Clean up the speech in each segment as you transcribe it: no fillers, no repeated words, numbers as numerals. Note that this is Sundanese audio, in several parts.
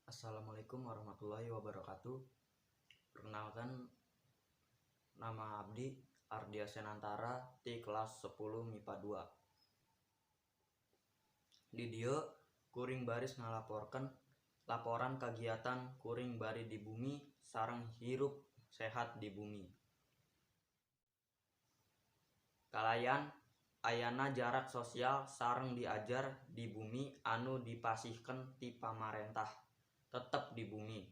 Assalamualaikum warahmatullahi wabarakatuh. Perkenalkan, nama abdi Ardia Senantara ti kelas 10 MIPA 2. Di dieu kuring baris ngalaporkeun laporan kagiatan kuring bari di bumi sareng hirup sehat di bumi. Kalayan ayana jarak sosial sareng diajar di bumi anu dipasihkeun ti pamarentah tetep di bumi.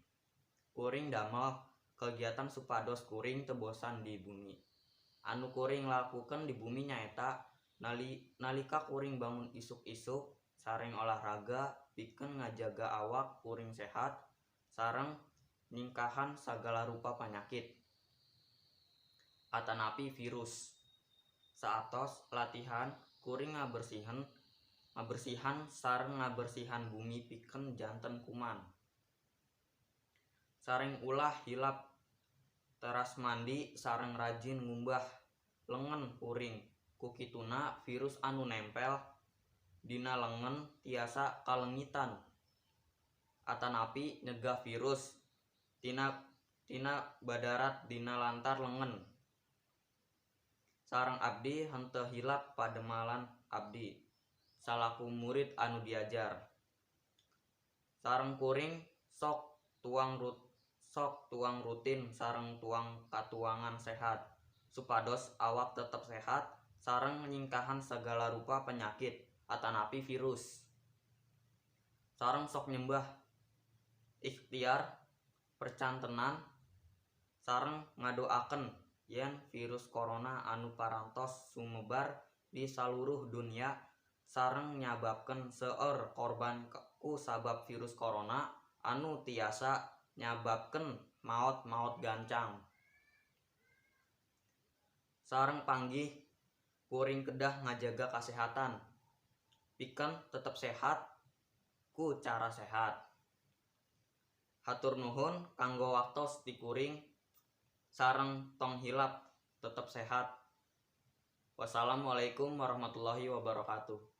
Kuring damel kegiatan supados kuring teu bosan di bumi. Anu kuring lakukeun di bumi nyaeta nalika kuring bangun isuk-isuk sareng olahraga pikeun ngajaga awak kuring sehat sareng nyingkahan sagala rupa panyakit atanapi virus. Saatos latihan, kuring ngabersihan sareng ngabersihan bumi pikeun janten kuman. Sareng ulah hilap teras mandi sareng rajin ngumbah lengen kuring, ku kituna virus anu nempel dina lengen tiasa kalengitan atanapi nyegah virus tina badarat dina lantar lengen. Sareng abdi henteu hilap padamelan abdi salaku murid anu diajar. Sareng kuring sok tuang rutin sareng tuang katuangan sehat supados awak tetep sehat sareng nyingkahan sagala rupa penyakit atanapi virus. Sareng sok nyembah, ikhtiar percantenan sareng ngadoakeun yen virus corona anu parantos sumebar di saluruh dunya sareng nyababkeun seueur korban ku sabab virus corona anu tiasa nyababkeun maot-maot gancang. Sareng panggih kuring kedah ngajaga kasehatan pikeun tetep sehat ku cara sehat. Hatur nuhun kanggo waktos ti kuring, sareng tong hilap tetep sehat. Wassalamualaikum warahmatullahi wabarakatuh.